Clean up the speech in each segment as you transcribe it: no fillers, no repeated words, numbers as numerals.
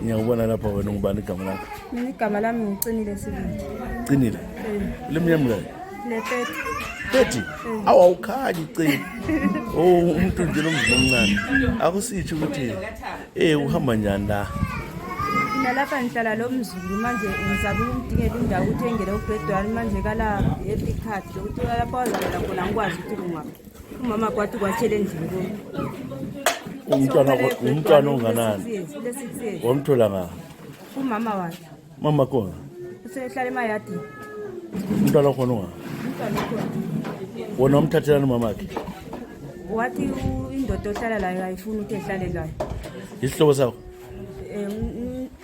Ngiyabona lapha wena ngubani igama lakho? Mina igama lami ngicinile Sibanda. Cinile? Lemnyama kayi? Le 30. Awukhanyi Cini. Oh, umuntu nje lomzimba omncane. Akusitsho ukuthi uhamba njani la? Mina lapha ngihlala lo Mzulu manje ngizama ukudingela indawo ukuthi engele ubhedwane manje kala ePicard ukuthi lapha wazala khona ngikwazi ukuthi ngingaphi. Umama kwathi kwatshele endlini. Umntwana onganani? Wamthola nga? Umama wakhe. Mama khona? Usehlala emayadini. Umntwana khona nga? Umntwana khona. Wona umthathelana mama wakhe? Wathi indoda ohlala layo ayifuni ukuthi ehlale layo. Isihlobo sakho?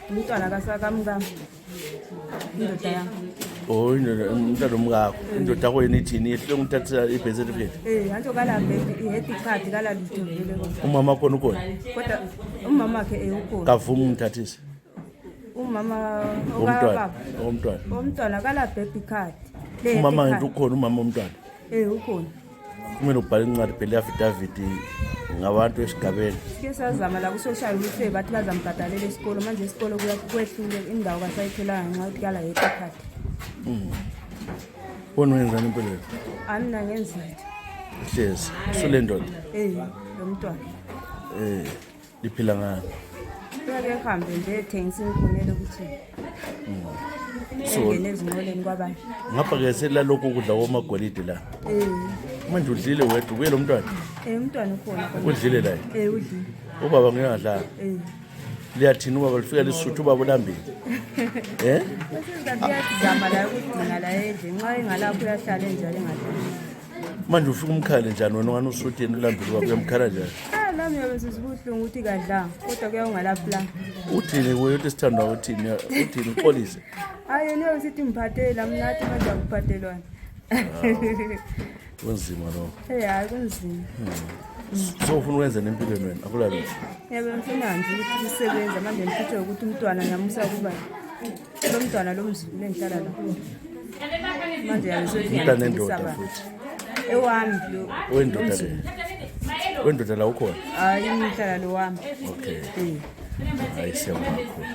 Umntwana kasakamkami. Indoda yami. Oh, umntwana omkakho. Indoda yakho yena ithini? Ihle ngumthathela i-birth certificate? Hanto kala i-head card kala litho vele kodwa. Umama khona ukhona? Kodwa umama wakhe ukhona. Kavuma umthathise? Umama omntwana kala baby card. Umama ngithi ukhona umama omntwana? Ukhona. Kumele ubhale incwadi phela affidavit ngabantu esigabeni. Sike sazama la ku-social media bathi bazambhadalela esikolo manje isikolo kwehlule indawo kasayitholanga nxa ukuthi kala head card. Wona wenzani impilo? Mina ngenzile. Hlezi sule ndoda? Lo mntwana. Liphila ngani? Ke hambe nje ethengisa inkunele ukuthi. So nezinqoleni kwabanye. Ngapha ke selalokho ukudla koMaGolide la. Manje udlile wedwa kuye lo mntwana? Umntwana ukhona. Udlile la? Udlile. Ubaba ngiyangadla. Liyathina ubaba lifika lisuthu ubaba ulambile. Sesizama la ukudinga la edle nxa engalapho uyahlala njalo engadlali. Manje ufika umkhale njani wena ngani usuthini ulambile ubaba uyamkhala njani? Nami yabe sizibuhlungu ukuthi kadla kodwa kuya ungalapho la. Uthini kuye uthi sithandwa uthini uxolise? Hayi niyo sithi ngiphathela mina athi manje akuphathelwana. Kunzima lo. Hayi kunzima. So ufuna ukwenza nempilweni wena akulalo? Yebo ngifuna nje ukuthi sisebenze manje ngifithe ukuthi umntwana ngiyamusa kuba lo mntwana lo Mzulu engihlala la. Manje yabesothi umntwana endoda futhi. Ewami lo. Wendoda le. Wendoda la ukhona? Hayi ngihlala lo wami. Okay. Hayi siyabonga kakhulu.